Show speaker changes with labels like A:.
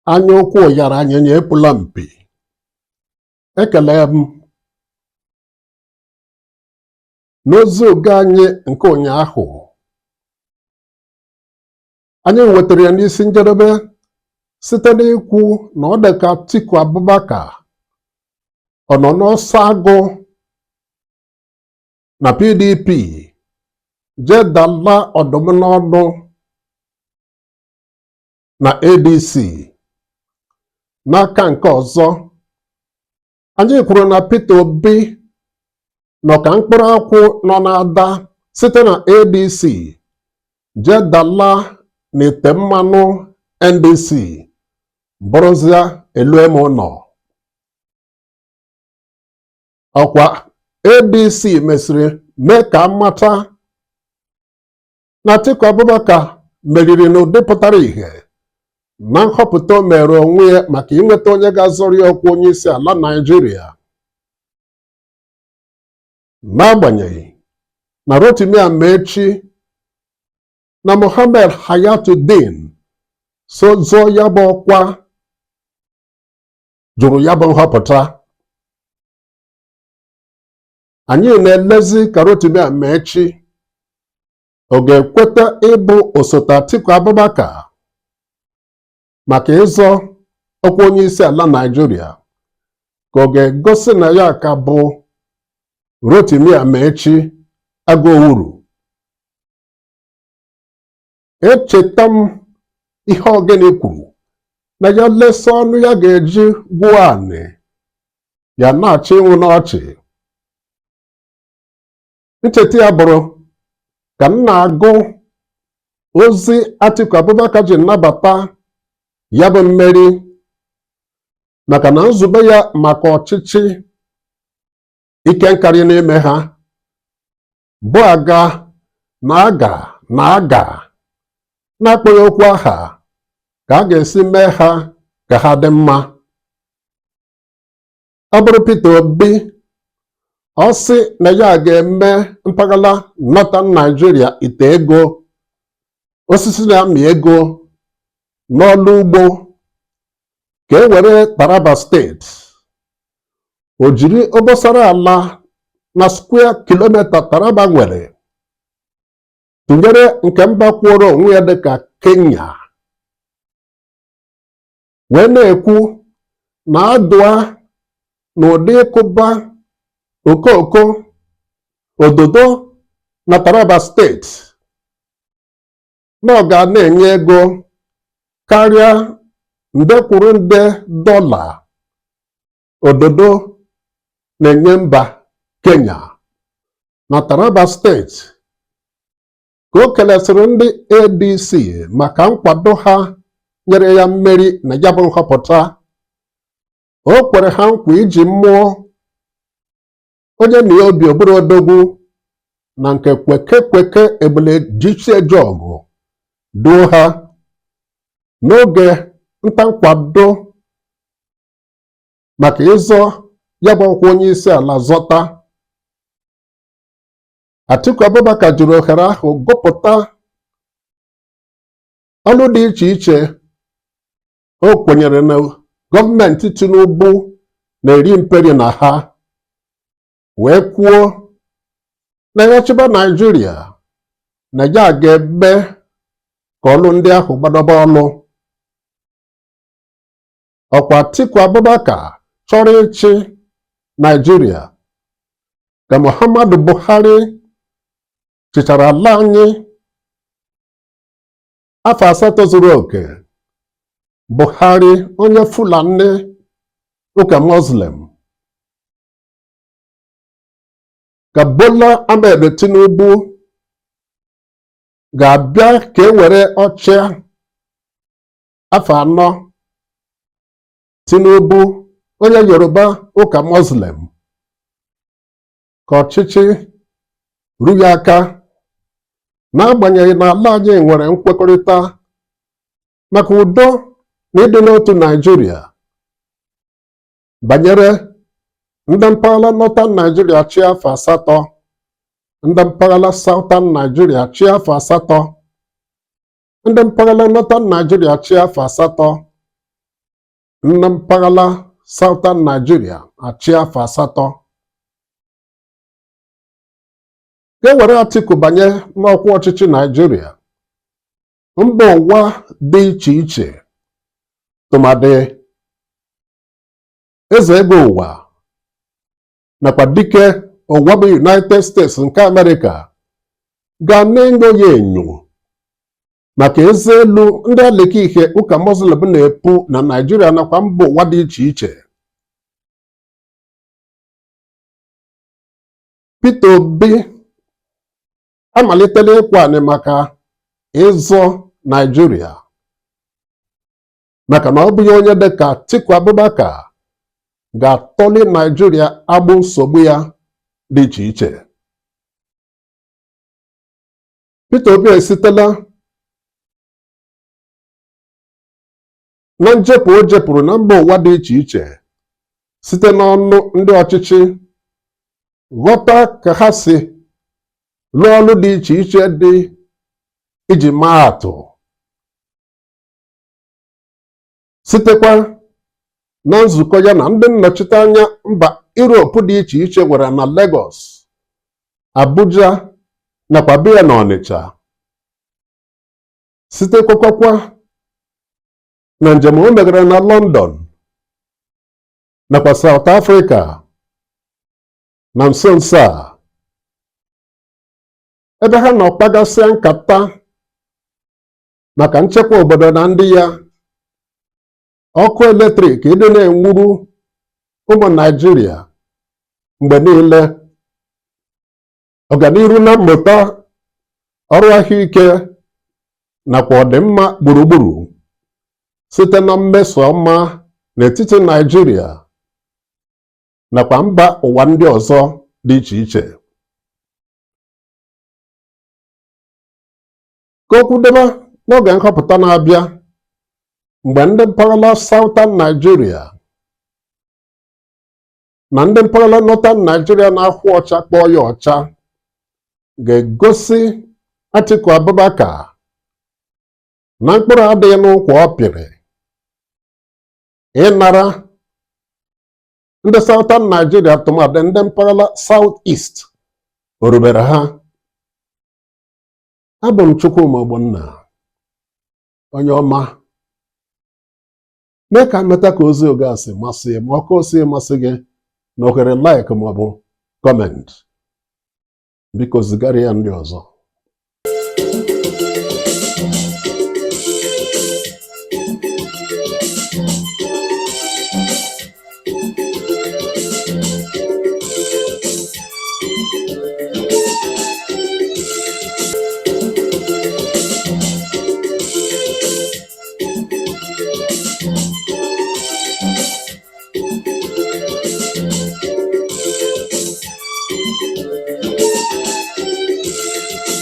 A: Anya ukwu yara anyịnya epula mpi. Ekele m. N'ozi oge anyị nke ụnyaahụ, anyị wetara ya n'isi njedebe site n'ikwu na ọ dị ka Atiku Abubakar ọ nọ n'ọsọ agụ na PDP jee dala ọdụm n'ọnụ na ADC. N'aka nke ọzọ, anyị kwuru na Peter Obi nọ ka mkpụrụ akwụ nọ na-ada site na ADC jee dala n'ite mmanụ NDC, bụrụzịa elu eme ụnọ. Ọkwa ADC mesịrị mee ka a mata na Atiku Abubakar meriri n'ụdị pụtara ìhè na nhọpụta o mere onwe ya maka inweta onye ga-azọrọ ya ọkwa onye isi ala Naịjirịa, n'agbanyeghị na Rotimi Amaechi na Mohammed Hayatuddin so zọọ ya bụ ọkwa jụrụ ya bụ nhọpụta. Anyị na-elezi ka Rotimi Amaechi ọ ga-ekweta ịbụ osote Atiku Abubakar maka ịzọ ọkwa onye isi ala Naịjirịa, ka ọ ga-egosi na ya ka bụ Rotimi Amaechi Agụowuru. Echeta m ihe Ogene kwuru na ya lesa ọnụ ya ga-eji gwuo anị ya na-achọ ịnwụ n'ọchị. Ncheta ya bụrụ ka m na-agụ ozi Atiku Abubakar ji nabata ya bụ mmeri, maka na nzube ya maka ọchịchị ike nkarị n'ime ha bụ aga na aga na aga na-akpọghị okwu aha ka a ga-esi mee ha ka ha dị mma. Ọ bụrụ Peter Obi, ọ sị na ya ga-eme mpaghara Northern Nigeria ite ego, osisi na-amị ego n'ọlụ ugbo, ka e were Taraba steeti, o jiri obosara ala na square kilomita Taraba nwere tụnyere nke mba kwụọrọ onwe ya dịka Kenya, wee na-ekwu na adụa na ụdị ịkụba okooko ododo na Taraba steeti na ọ ga na-enye ego karịa nde kwuru nde dọla ododo na-enye mba Kenya. Na Taraba steeti ka o kelesịrị ndị ADC maka nkwado ha nyere ya mmeri na ya bụ nhọpụta, o kwere ha nkwa iji mmụọ onye na obi obere odogwu na nke kweke kweke ebule jichie jọgụ duo ha n'oge nta nkwado maka ịzọ ya bụ ọkwa onye isi ala zọta. Atiku Abubakar jiri ohere ahụ gụpụta ọlụ dị iche iche o kwenyere na gọọmenti Tinubu na-eri mperi na ha, wee kwuo na ya chịba Naijiria na ya ga-eme ka ọlụ ndị ahụ gbadọba ọlụ. Ọkwa Atiku Abubakar chọrọ ịchị Naijiria ka Muhammadu Buhari chịchara ala anyị afọ 8 zuru oke. Buhari onye Fulani ụka Muslim, ka Bola Ahmed Tinubu ga-abịa ka e were ọchịa afọ 4. Tinubu onye Yoruba ụka Muslim, ka ọchịchị rughị aka, n'agbanyeghị na ala anyị nwere nkwekọrịta maka udo na ịdị n'otu Naịjirịa banyere ndị mpaghara Northern Nigeria chịa afọ 8, ndị mpaghara Southern Nigeria chịa afọ 8, ndị mpaghara Northern Nigeria chịa afọ 8. Na mpaghara Southern Nigeria achị afọ 8. Ka e were Atiku banye n'ọkwa ọchịchị Naijiria, mba ụwa dị iche iche, tụmadị eze ego ụwa nakwa dike ụwa bụ United States nke Amerịka, ga na-enyo ya enyo maka eze elu ndị aleke ihe ụka Muslim na-epu na Naijiria nakwa mba ụwa dị iche iche. Peter Obi amalitela ịkwụ anị maka ịzọ Naijiria, maka na ọ bụghị onye dịka Atiku Abubakar ga-atọli Naijiria agbụ nsogbu ya dị iche iche. Peter Obi esitela na njepụ o jepụrụ na mba ụwa dị iche iche site n'ọnụ ndị ọchịchị ghọta ka ha si rụọ ọrụ dị iche iche dị iji maa atụ, sitekwa na nzukọ ya na ndị nnọchiteanya mba Europe dị iche iche nwere na Lagos, Abuja nakwa be ya na Ọnịcha, sitekwakwa na njem o megara na London nakwa South Africa na nso nso a, ebe ha nọ kpagasịa nkata maka nchekwa obodo na ndị ya, ọkụ eletrik ịdị na-enwuru ụmụ Naịjirịa mgbe niile, ọganiru na mmụta, ọrụ ahụike nakwa ọdịmma gburugburu site na mmeso ọma n'etiti Naịjirịa nakwa mba ụwa ndị ọzọ dị iche iche. Ka okwu debe n'oge nhọpụta na-abịa, mgbe ndị mpaghara Southern Nigeria na ndị mpaghara Northern Nigeria na-akwụ ọcha kpọọ ya ọcha ga-egosi Atiku Abubakar na mkpụrụ adịghị n'ụkwa ọ pịrị ịnara ndị Southern Nigeria, tụmadị ndị mpaghara South East, orubere ha. Abụ m Chukwuma Ogbonna, onye ọma. Mee ka mmeta ka ozi oge a si masị ma ọ ka o si masị gị na ohere like maọbụ comment. Biko zigara ya ndị ọzọ.